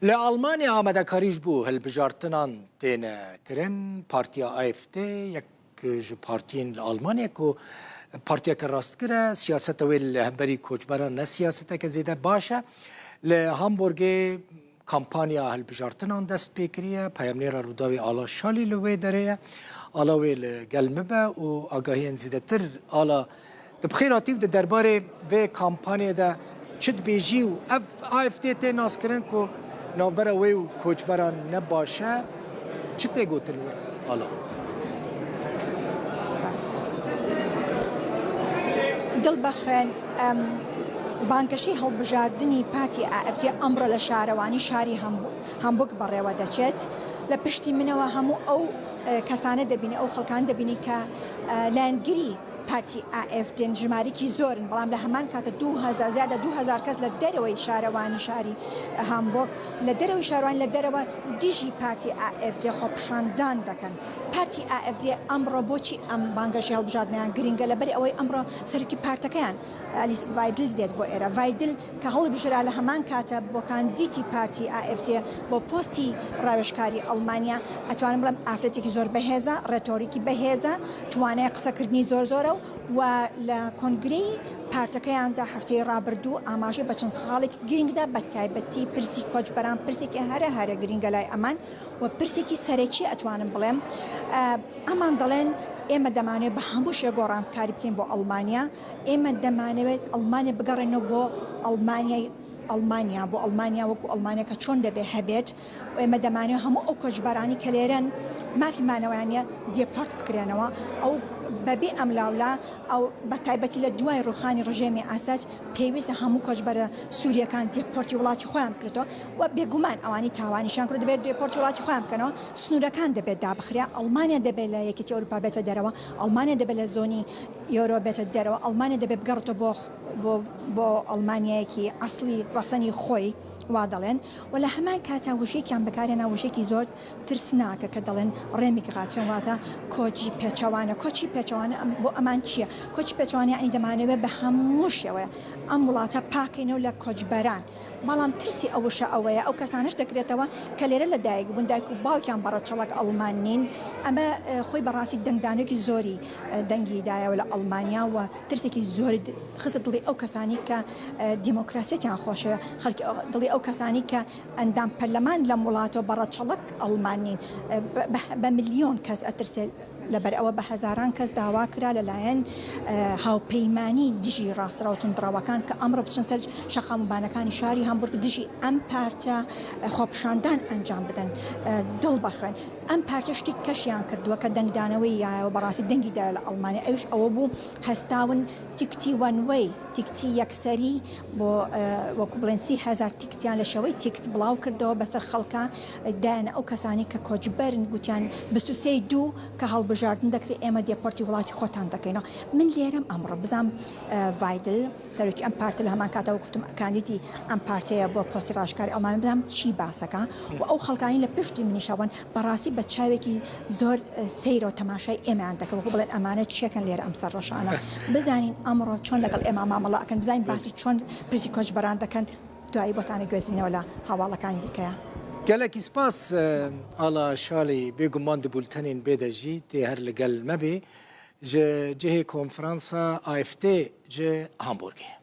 Li Almanya amadekarî ji bo hilbijartinan têne kirin. Partiya AfD yek ji partiyên li Almanya ku partiyeke rastgir e, siyaseta wê li hemberî koçberan ne siyaseteke zêde baş e. Li Hamburgê kampanya hilbijartinan dest pê kiriye. Peyamnêra Rûdawê Ala Şalî li wê derê ye. Ala wê li gel min be û agahiyên zêdetir ala Tu bi xêr hatî û di derbarê vê kampanyê de çi dibêjî û ev AFD tê naskirin ku navbera wê û koçberan ne baş e, çi tê gotin li wir ala? Rast. Dilbexwên, بانگەشەی هەڵبژاردنی پارتی AFD ئەمڕۆ لە شارەوانی شاری هامبورگ بەڕێوە دەچێت. لە پشتی منەوە هەموو ئەو کەسانە دەبینی، ئەو خەڵکانە دەبینی کە لایەنگری پارتی AfD ن ژمارەیەکی زۆرن، بەڵام لە هەمان کاتە 2000 زیاد لە 2000 کەس لە دەرەوەی شارەوانی شاری هامبۆگ لە دەرەوەی شارەوانی لە دەرەوە دژی پارتی AfD خۆپیشاندان دەکەن. پارتی AfD ئەمڕۆ بۆچی ئەم بانگەشەی هەڵبژاردنیان گرنگە؟ لەبەر ئەوەی ئەمڕۆ سەرۆکی پارتەکەیان ئەلیس ڤایدل دێت بۆ ئێرە. ڤایدل کە هەڵبژرا لە هەمان کاتە بۆ کاندیدی پارتی AfD بۆ پۆستی ڕاوێژکاری ئەڵمانیا، ئەتوانم بڵێم ئافرەتێکی زۆر بەهێزە، ڕێتۆریکی بەهێزە، توانای قسەکردنی زۆر زۆرە و لە کۆنگرەی پارتەکەیاندا هەفتەی ڕابردوو ئاماژەی بە چەند خاڵێکی گرنگدا بە تایبەتی پرسی کۆچبەران پرسێکی هەرە هەرە گرنگە لای ئەمان و پرسێکی سەرەکی ئەتوانم بڵێم ئەمان دەڵێن ئێمە دەمانەوێت بە هەموو شێ گۆڕانکاری بکەین بۆ ئەڵمانیا ئێمە دەمانەوێت ئەڵمانیا بگەڕێنەوە بۆ ئەڵمانیای ئەڵمانیا بۆ ئەڵمانیا وەکو ئەڵمانیا کە چۆن دەبێ هەبێت و ئێمە دەمانەوێت هەموو ئەو کۆچبەرانی کە لێرەن مافی مانەوەیان نیە deport بکرێنەوە ئەو بەبێ ئەملاولا ئەو بە تایبەتی لە دوای ڕوخانی ڕژێمی ئەسەد پێویستە هەموو کۆچبەرە سووریەکان deport ی وڵاتی خۆیان بکرێتەوە و بێگومان ئەوانی تاوانیشیان کردووە دەبێت deport ی وڵاتی خۆیان بکەنەوە سنوورەکان دەبێت دابخرێ ئەڵمانیا دەبێت لە یەکێتی ئەوروپا بێتە دەرەوە ئەڵمانیا دەبێت لە زۆنی یۆرۆ بێتە دەرەوە ئەڵمانیا دەبێت بگەڕێتەوە بۆ بۆ بۆ ئەڵمانیایەکی ئەسڵی ڕەسەنی خۆی وا دەڵێن و لە هەمان کاتا وشەیەکیان بەکارهێنا وشەیەکی زۆر ترسناکە کە دەڵێن Remigration واتە کۆچی پێچەوانە کۆچی پێچەوانە بۆ ئەمان چییە؟ کۆچی پێچەوانە یانی دەمانەوێت بە هەموو شێوەیە ئەم وڵاتە پاکەینەوە لە کۆچبەران بەڵام ترسی ئەو وشە ئەوەیە ئەو کەسانەش دەکرێتەوە کە لێرە لە دایک بوون دایک و باوکیان بە ڕەچەڵەک ئەڵمان نین ئەمە خۆی بەڕاستی دەنگدانێکی زۆری دەنگی دایەوە لە ئەڵمانیا و ترسێکی زۆری خستە دڵی ئەو کەسانی کە دیموکراسیەتیان خۆشەوێ خەڵکی دڵی ئەو کەسانی کە ئەندام پەرلەمان لەم وڵاتەوە بە ڕەچەڵەک ئەڵمان نین بە ملیۆن کەس ئەترسێ لەبەر ئەوە بە هەزاران کەس داوا کرا لەلایەن هاوپەیمانی دژی ڕاستڕەوە توندڕەوەکان کە ئەمڕۆ بچن سەر شەقام و بانەکانی شاری هامبورگ دژی ئەم پارتە خۆپیشاندان ئەنجام بدەن دڵ بەخوێن ئەم پارتە شتی کەشیان کردووە کە دەنگدانەوەی یایەوە بەڕاستی دەنگی دایە لە ئەڵمانیا ئەویش ئەوە بوو هەستاون تیکتی one way تیکتی یەکسەری بۆ وەکو بڵێن 30هزار تیکتیان لە شێوەی تیکت بڵاو کردەوە بەسەر خەڵکە دایانە ئەو کەسانی کە کۆچبەرن گوتیان 23 دوو کە هەڵبژاردن دەکرێت ئێمە deport ی وڵاتی خۆتان دەکەینەوە من لێرەم ئەمڕۆ بزانم ڤایدل سەرۆکی ئەم پارتە لە هەمان کاتەوە گوتم کاندیدی ئەم پارتەیە بۆ پۆستی ڕاوێژکاری ئەڵمانیا بزانم چی باسەکە و ئەو خەڵکانی لە پشتی منیشەوەن بەڕاستی بە چاوێکی زۆر سەیرەوە تەماشای ئێمەیان دەکەن وەکو بڵێن ئەمانە چیەکەن لێرە ئەم سەر ڕەشانە بزانین ئەمڕۆ چۆن لەگەڵ ئێمە مامەڵە ئەکەن بزانین باسی چۆن پرسی کۆچبەران دەکەن دوایی بۆتانە گوێزینەوە لە هەواڵەکانی دیکەیە. گەلەکی سپاس ئالا شالی بێگومان di bultenên bê de jî tê her li gel me bê ji cihê konferansa AFD ji Hamburgê.